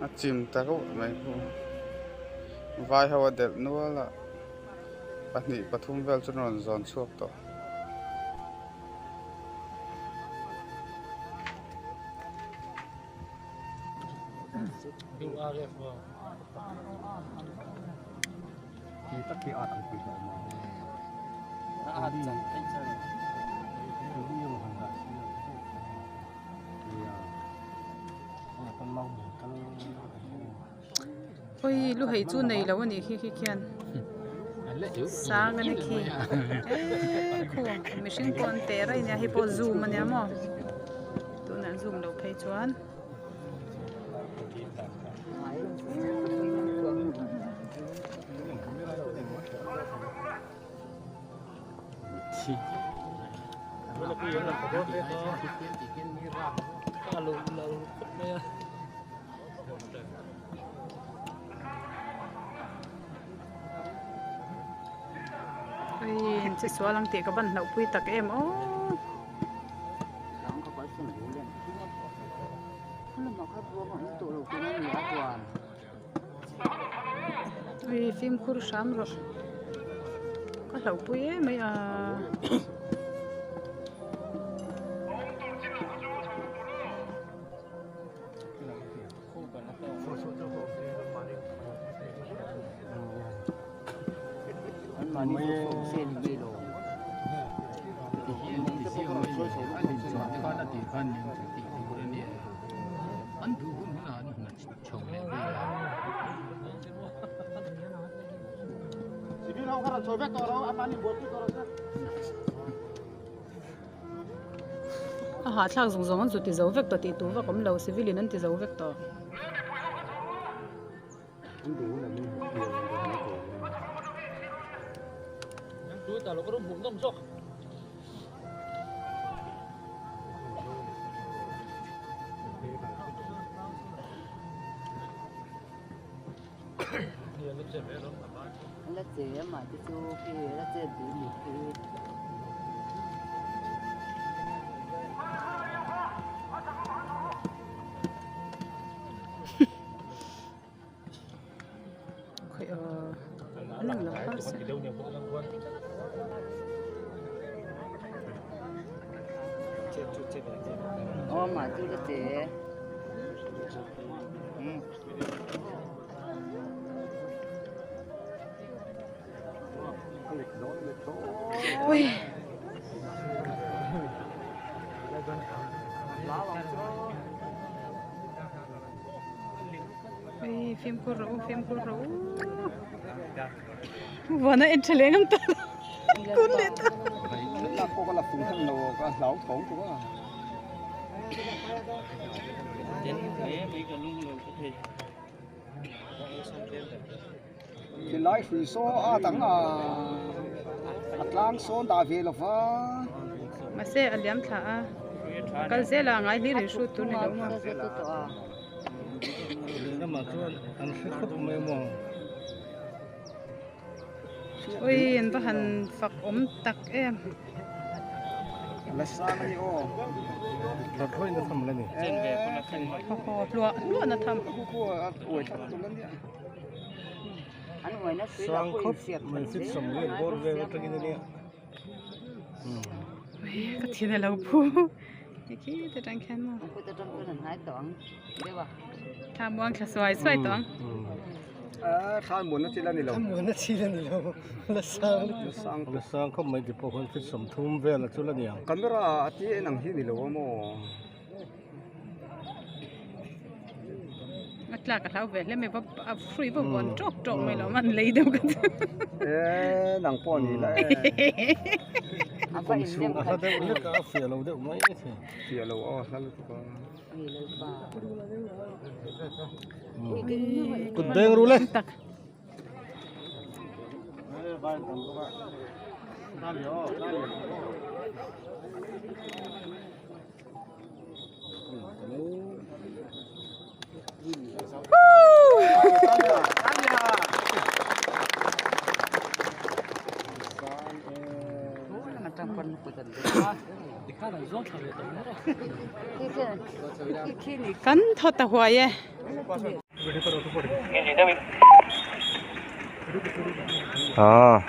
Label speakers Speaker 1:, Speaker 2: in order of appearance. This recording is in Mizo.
Speaker 1: A chim ta reuh mai khu vai ho a delh nual a pahnih pathum vel chu an rawn zawn chhuak tawh.
Speaker 2: Oi lu hei chu nei lo a nih khi khi khian sang a ni khi eee khu mihring pawh an teh raih a nia hei pawh zoom a nia maw tunah zoom loh phei chuan. Ui che sual ang tih ka van hlauh pui tak em aw. Ui fimkhur hram rawh ka hlauh pui em mai a. A hahthlak zawng zawng an zu ti zo vek tawh tih tur vak awm lo civil in an ti zo vek tawh. Fimkhur rawh u fimkhur rawh u vana en tha leh ngam ta lo kun leh ta
Speaker 3: Khilai hrui saw a dang a a tlang sawn dah ve lo va.
Speaker 2: Mahse a liam thla a kal zel a ngai hlir in hrut tur ni lo maw. Ui an va han fak awm tak em. Haw hluah hluah na tham. Ka thin a lo phu khi te tang khian maw thla muang thla suai suai tawh ang
Speaker 3: thla muan na chil a ni lo
Speaker 4: muan na chil a ni lo la sang lutuk la sang khawp mai ti pawh khawn feet 30 vel a chul a ni ang
Speaker 3: camera a ti en ang hi ni lo a maw
Speaker 2: A tlak a hlau ve hle mai va a hrui va vawn tawk tawk mai lo man lei deuh ka chu.
Speaker 3: E nang pawh ni la e.
Speaker 4: A kum chhung a hla deuh hlek a a fiah lo deuh mai thei.
Speaker 3: Fiah lo aw hla lutuk a.
Speaker 4: Kut beng ru le.
Speaker 2: Kan thaw ta huai e.
Speaker 4: Ah.